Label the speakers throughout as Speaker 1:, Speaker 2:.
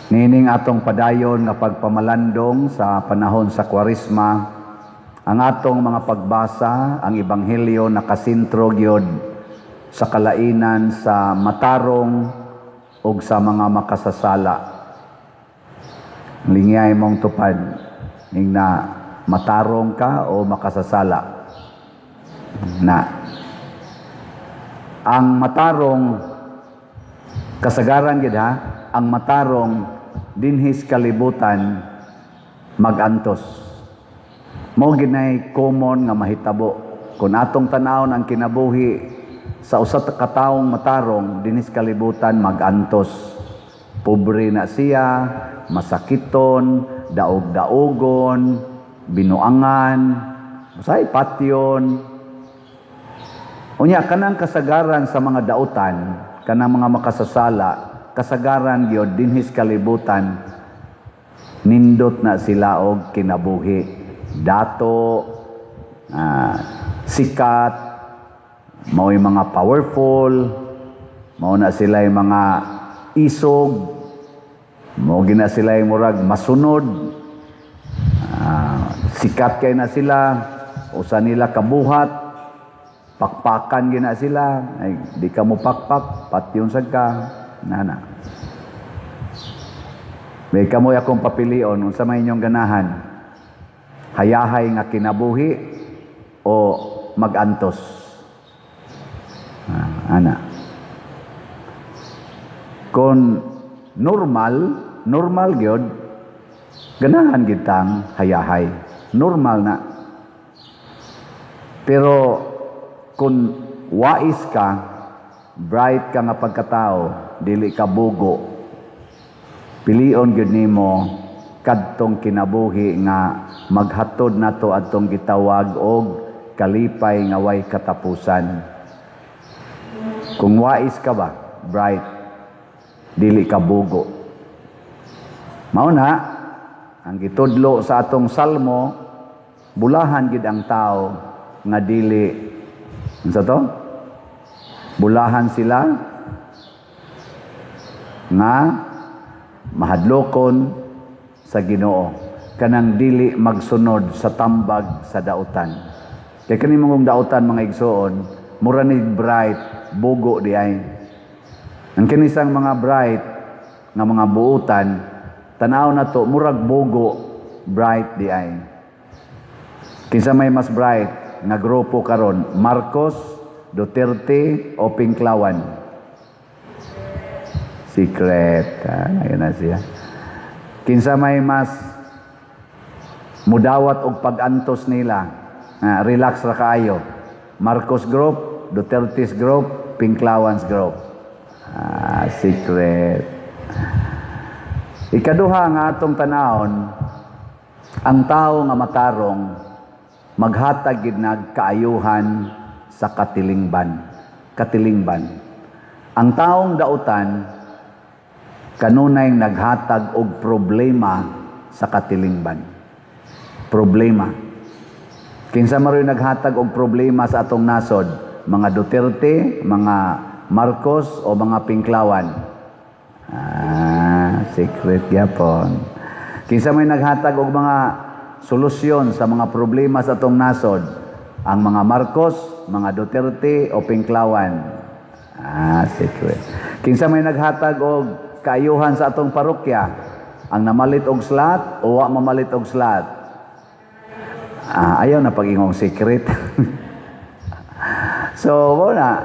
Speaker 1: Niining atong padayon nga pagpamalandong sa panahon sa Kwaresma, ang atong mga pagbasa, ang Ebanghelyo, nakasentro gyud sa kalainan sa matarong ug sa mga makasasala. Lingyay mong tupad ing na matarong ka o makasasala. Na ang matarong, kasagaran gid ha, ang matarong dinhis kalibutan magantos. Mao ginay common nga mahitabo. Kung atong tan-awon ang kinabuhi sa usa ka taong matarong dinhis kalibutan, magantos. Pobre na siya, masakiton, daog-daogon, binuangan, usay patyon. Unya kanang kasagaran sa mga dautan, kanang mga makasasala, kasagaran gyud dinhis kalibutan nindot na sila og kinabuhi. Dato, sikat, mao'y mga powerful, mao na sila yung mga isog, mao gina sila yung murag masunod, sikat kay na sila, usa nila kabuhat, pakpakan gina sila, ay di ka mo pakpak, patyon sad ka, nana. May kamoy akong papilion, unsa may inyong ganahan? Hayahay nga kinabuhi o magantos? Ana. Kung normal, normal gyud, ganahan gitang hayahay. Normal na. Pero kung wais ka, bright ka nga pagkatao, dili ka bugo, pilion gyud nimo kadtong kinabuhi nga maghatod nato adtong gitawag og kalipay nga way katapusan. Kung wais ka ba, bright, dili ka bugo. Mao na ang gitudlo sa atong salmo, bulahan gid ang tao nga dili, unsa to? Bulahan sila nga mahadlokon sa Ginoo, kanang dili magsunod sa tambag sa dautan. Kay kani mong dautan, mga igsoon, mura ni bright, bugo di ay. Ang kinisang mga bright nga mga buutan, tanaw na to, murag bugo, bright di ay. Kinsa may mas bright nga grupo karon, Marcos, Duterte o Pinklawan? Secret. Ayun na siya. Kinsa may mas mudawat og pag-antos nila? Relax ra kaayo. Marcos Group, Duterte's Group, Pinklawans Group. Secret. Ikaduha nga atong tanawon, ang tao nga matarong maghatag gid nag kaayuhan sa katilingban. Katilingban. Ang taong dautan kanunay naghatag og problema sa katilingban. Problema. Kinsa maroy naghatag og problema sa atong nasod? Mga Duterte, mga Marcos o mga Pinklawan? Secret gyapon. Kinsa may naghatag og mga solusyon sa mga problema sa atong nasod? Ang mga Marcos, mga Duterte o Pinklawan? Secret. Kinsa may naghatag og kaayuhan sa atong parokya? Ang namalit og slot o wa mamalit og slot? Ayaw na pag-ingong secret. So, wala.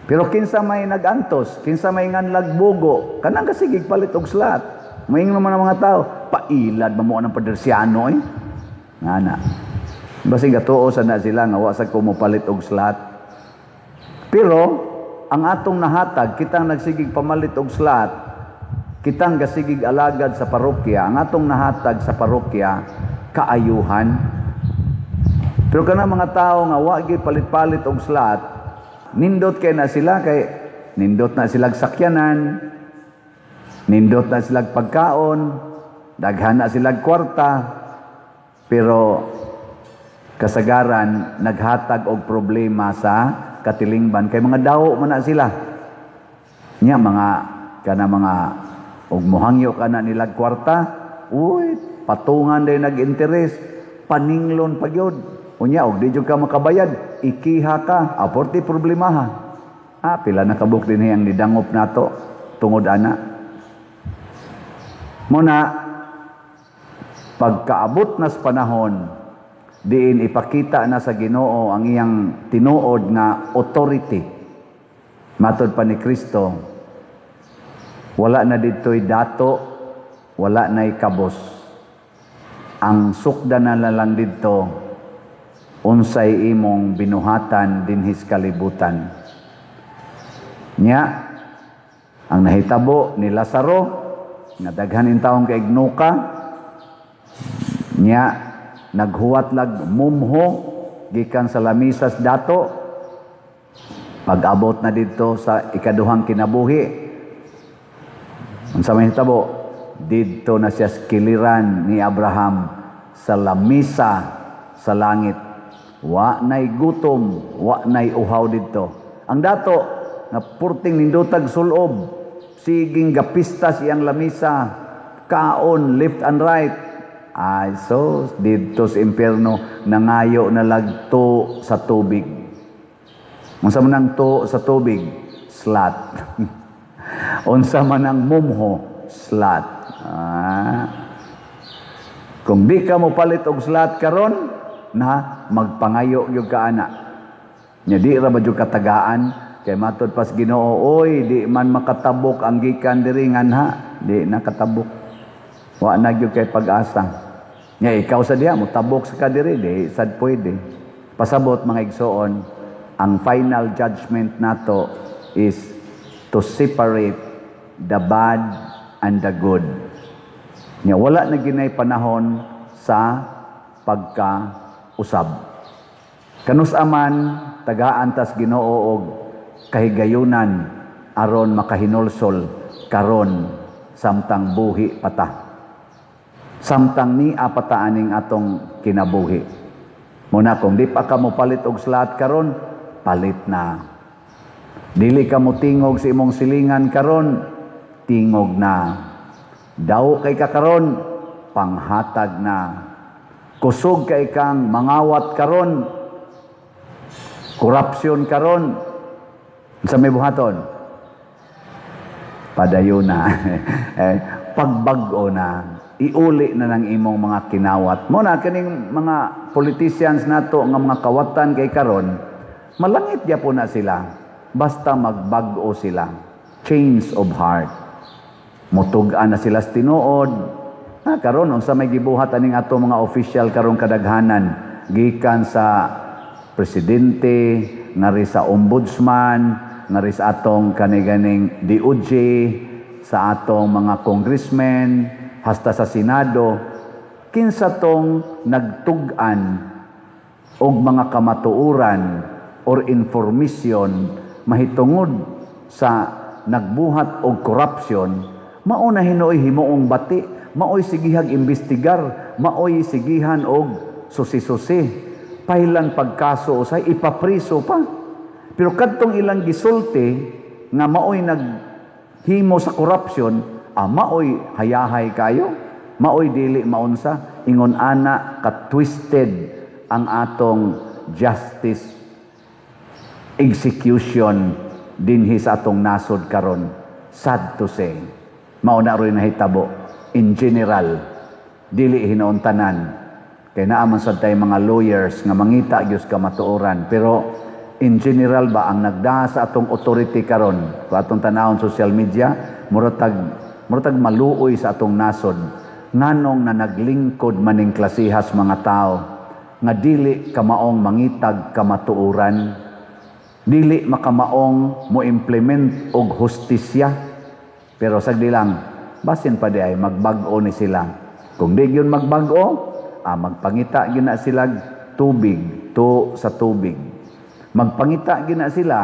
Speaker 1: Pero kinsa may nagantos, kinsa may nganlag bugo, kanang kasigig palit og slot. Moingon naman ang mga tao, pailad man mo ang padersyano eh. Nga na. Basig gatuo sa na sila nga wa sa ko mopalit og slot. Pero ang atong nahatag, kitang nagsigig pamalit og slot, kitang gasigig alagad sa parokya, ang atong nahatag sa parokya, kaayuhan. Pero kana mga tao nga wa gyud palit-palit og slot, nindot kay na sila, kay nindot na silag sakyanan, nindot na silag pagkaon, daghan na silag kwarta, pero kasagaran naghatag og problema sa katilingban kay mga dawo man na sila. Nya mga kana mga Ug mohangyo ka na nilag kwarta, uy, patungan day nag-interes, paninglon pa gyud. Unya og di jud ka makabayad, ikiha ka, aporti problema ha. Ah, pila na kabuk dinhi ang nidangop nato tungod ana. Muna pagkaabot na sa panahon diin ipakita na sa Ginoo ang iyang tinuod nga authority, matod pa ni Kristo, wala na didto'y dato, wala na'y kabos. Ang sukda na lang didto, unsay imong binuhatan dinhi sa kalibutan. Nya ang nahitabo ni Lazaro nga daghan intawong kaignuka nya, naghuwat lag mumho gikan sa lamisas dato. Pag-abot na didto sa ikaduhang kinabuhi, unsa may hitabo didto na siya sa kiliran ni Abraham sa lamisa sa langit. Wa nay gutom, wa nay uhaw didto. Ang dato nga purting nindutag sulob, siging gapistas iyang lamisa, kaon left and right, ay so didto sa impyerno nangayo na lagto sa tubig. Unsa man ang to sa tubig? Slut. Unsa man ang mumho? Slut. Ah. Kung di ka mo palit og slut karon, na magpangayo gyud ka ana. Nya di ra ba jud katagaan kay matod pas Ginoo, oy, di man makatabok ang gikan diri nganha, di na katabok. Wa na gyud kay pag-asa. Nya ikaw sa diha mo tabok sa kadiri, di sad pwede. Pasabot, mga igsoon, ang final judgment nato is to separate the bad and the good. Nya wala na ginay panahon sa pagkausab. Kanus aman tagaan tas Ginoo og kahigayunan aron makahinulsol karon samtang buhi pata. Samtang nia pata aning atong kinabuhi. Muna kung di pa ka mo palit og slut karon, palit na. Dili ka mo tingog sa imong silingan karon, tingog na. Daw kay ka karon, panghatag na. Kusog kay kang mangawat karon, korupsyon karon, sa may buhaton, padayon na. Eh, pagbag-o na, iuli na ng imong mga kinawat. Mo na kaning mga politicians nato nga mga kawatan kay karon, malangit gyapon na sila basta magbag-o sila. Change of heart. Mutug-an na sila sa tinuod. Ha, karon unsa may gibuhat aning ato mga official karon kadaghanan, gikan sa presidente, ngari sa ombudsman, ngari sa atong kaniganing DOJ, sa atong mga congressmen, hasta sa Senado, kinsa tong nagtug-an og mga kamatuoran or information mahitungod sa nagbuhat og corruption, mao na hinuoy himuong bati, maoy sigihag imbestigar, maoy sigihan og susi-susi, pailan pagkaso usay ipapriso pa. Pero kadtong ilang gisulti nga maoy naghimo sa corruption, ah, maoy hayahay kayo, maoy dili maunsa. Ingon ana ka twisted ang atong justice execution dinhi sa atong nasod karon. Sad to say, mao na ro'y nahitabo in general, dili hinuon tanan kay naa man sad tay mga lawyers nga mangita gyud kamatuoran, pero in general ba, ang nagdaa sa atong authority karon, kung atong tanawon social media, muratag maluoy sa atong nasod nganong na naglingkod maning klasihas mga tao nga dili kamaong mangitag kamatuoran, dili makamaong mo implement og hustisya. Pero sagdi lang, basin pa di ay magbag-o ni sila. Kung di gyud magbag-o, ah, magpangita gyud na sila tubig, to sa tubig. Magpangita gyud na sila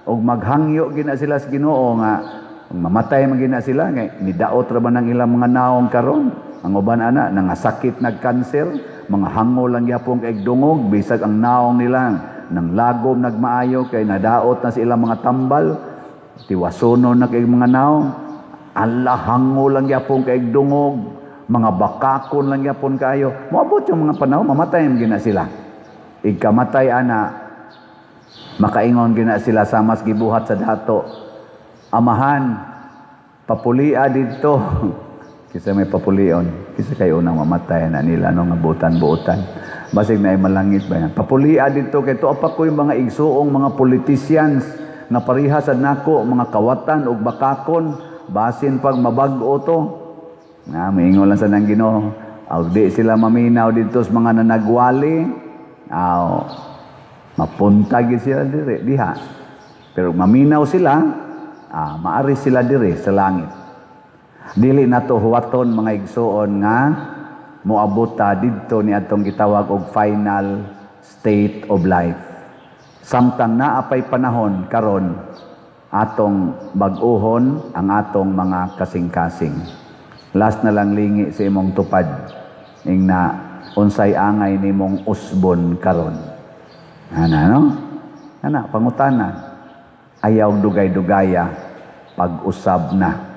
Speaker 1: og maghangyo gyud na sila sa Ginoo nga mamatay man gyud na sila kay nidaot ra ba ng ilang mga naong karon. Ang uban ana nangasakit, nagkanser, mga hangol lang gyapon kay dungog, bisag ang naong nila nang lagom nagmaayo kay nadaot na sa ilang mga tambal, tiwasono na kay mga naong. Ala, hango lang gyapon kay dungog, mga bakakon lang gyapon kayo. Moabot yung mga panahon, mamatay man gina sila. Igkamatay ana, makaingon gina sila sa mas gibuhat sa dato. "Amahan, papulia didto." Kisa may papulion, kisa kayo unang mamatay na nila no nga butan-buotan. Basig na ay malangit ba yan. "Papulia didto kay tuo pa ko yung mga igsuong mga politicians nga pareha sa nako, mga kawatan ug bakakon, basin pag mabag-o to." Na moingon lang sa nang Ginoo. Aw, di sila maminaw didto sa mga nanagwali. Aw, mapunta gid sila dire diha. Pero maminaw sila, maari sila dire sa langit. Dili nato huwaton, mga igsuon, nga moabot ta didto ni atong gitawag og final state of life. Samtang naa pay panahon karon, atong bag-uhon ang atong mga kasing-kasing. Last na lang, lingi sa imong tupad. Ing na unsay angay nimong usbon karon. Ana no? Ana pangutana. Ayaw dugay-dugaya, pag-usab na.